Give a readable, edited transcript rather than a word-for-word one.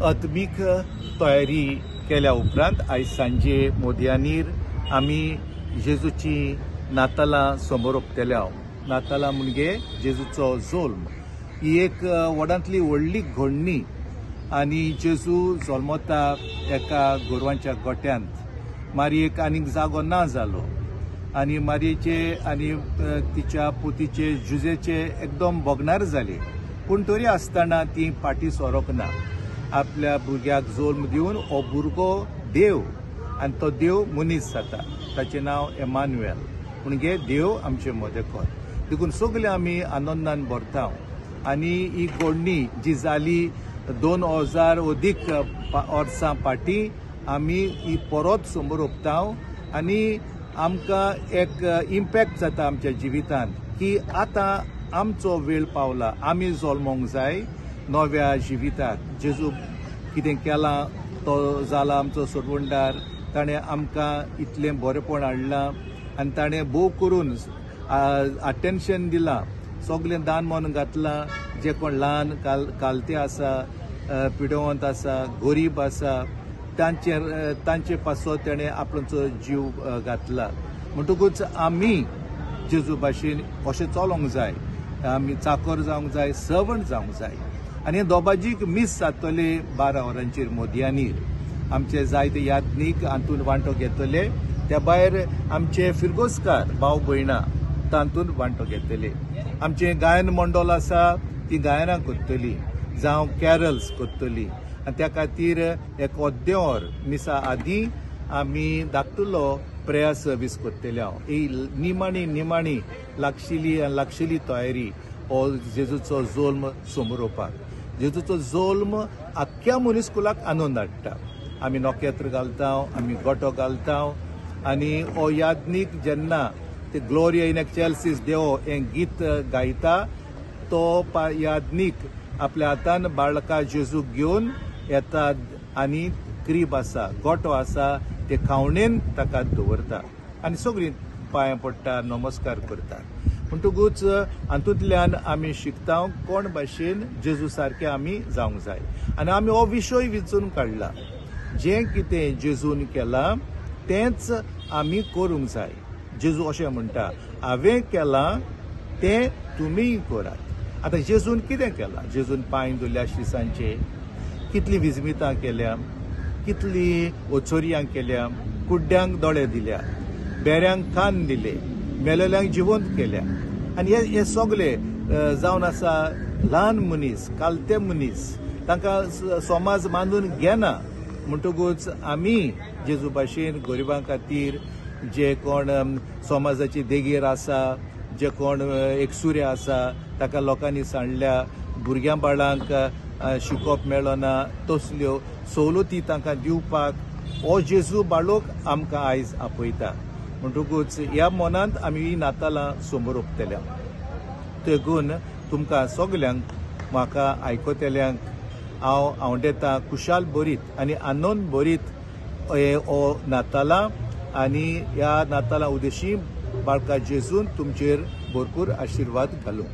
आत्मीक तयारी केल्या उपरांत आयज सांजे मोदयानीर आमी जेजूची नातालां समोर ओपतल्या. नातालां म्हणजे जेजूचो जोल्म, ही एक व्हडांतली व्हडली घडणी आनी जेजू जल्मता एका गोरवांच्या गोट्यांत. मारयेक आनीक जागो ना जालो आनी मारयेचे आनी तिच्या पुतीचे जुजेचे एकदम भोगणार जाले, पूण तरी आसतना ती फाटीं सरोंक ना. आपल्या भुरग्याक जल्म दिवन हो भुरगो देव आनी तो देव मनीस जाता, ताचें नांव एमान्युएल म्हणजे देव आमचे मदेकर. देखून सगळे आमी आनंदान भरता आनी ही घडणी जी जाली 2000 अदीक वर्सां फाटीं आमी ही परत समोर ओपता आनी आमकां एक इम्पॅक्ट जाता आमच्या जिवितांत की आतां आमचो वेळ पावला, आमी जल्मोंक जाय नव्या जिविताक. जेजू कितें केलां तो जाला आमचो सोडवणदार, ताणें आमकां इतलें बरेंपण हाडलां आनी ताणें भोव करून अटेन्शन दिलां, सगळें दान मन घातलां. जे कोण ल्हान कालते आसा, पिडेवंत आसा, गरीब आसा, तांचे पासत ताणें आपलो जीव घातला. म्हणटकूच आमी जेजू भाशेन अशें चलोंक जाय, आमी चाकर जावंक जाय, सर्वंट जावंक जाय. आनी दोबाजीक मीस जातले 12 वरांचेर मोदयानीर. आमचे जायते यादनीक हातूंत वांटो घेतले, त्या भायर आमचे फिरगोजकार भाव भयणां तातूंत वांटो घेतले. आमचें गायन मंडळ आसा, ती गायनां करतली जावं कॅरल्स करतली आनी त्या खातीर एक अद्दें मिसा आदीं आमी धाकटुलो प्रेयर सर्वीस करतले. हांव ही निमाणी निमाणी लागशिली आनी लागशिली तयारी हो जेजूचो जोल्म समोर. जेजूचो जोल्म आख्ख्या मनीसकुलाक आनंद हाडटा. आमी नखेत्र घालता, आमी गोटो घालता आनी हो यादनीक जेन्ना ते ग्लोरिया इन एक्सेल्सिस देव हें गीत गायता तो यादनीक आपल्या हातान बाळका जेजूक घेवन येता आनी क्रीब आसा, गोटो आसा, ते खावणेन ताका दवरता आनी सगळीं पांयां पडटा, नमस्कार करता. म्हणटकूच हातूंतल्यान आमी शिकता कोण भाशेन जेजू सारके आमी जावंक जाय. आनी आमी हो विशय विचून काडला, जें कितें जेजून केलां तेंच आमी करूंक जाय. जेजू अशें म्हणटा, हांवें केलां तें तुमीय करात. आतां जेजून कितें केलां? जेजून पांय धुल्या शिसांचे, कितलीं विजमितां केल्या, कितलीं ओचोरयां केल्या, कुड्ड्यांक दोळे दिल्या, बेऱ्यांक कान दिले, मेलेल्यांक जिवंत केल्या. आनी हे सगळे जावन आसा ल्हान मनीस, कालते मनीस, तांकां समाज मानून घेना. म्हणटकूच आमी जेजू भाशेन गरिबां खातीर, जे कोण समाजाची देगेर आसा, जे कोण एकसुरे आसा, ताका लोकांनी सांडल्या, भुरग्यां बाळांक शिकोवप मेळना, तसल्यो सवलती तांकां दिवपाक हो जेजू बाळोक आमकां आयज आपयता. म्हणटकूच ह्या मनांत आमी ही नातालां समोर ओपतल्या. तेगून तुमकां सगल्यांक, म्हाका आयकतल्यांक हांव आवडेता खुशाल भरीत आनी आनंद भरीत हे हो नातालां आनी ह्या नातालां उद्देशी बाळका जेजून तुमचेर भरपूर आशिर्वाद घालूं.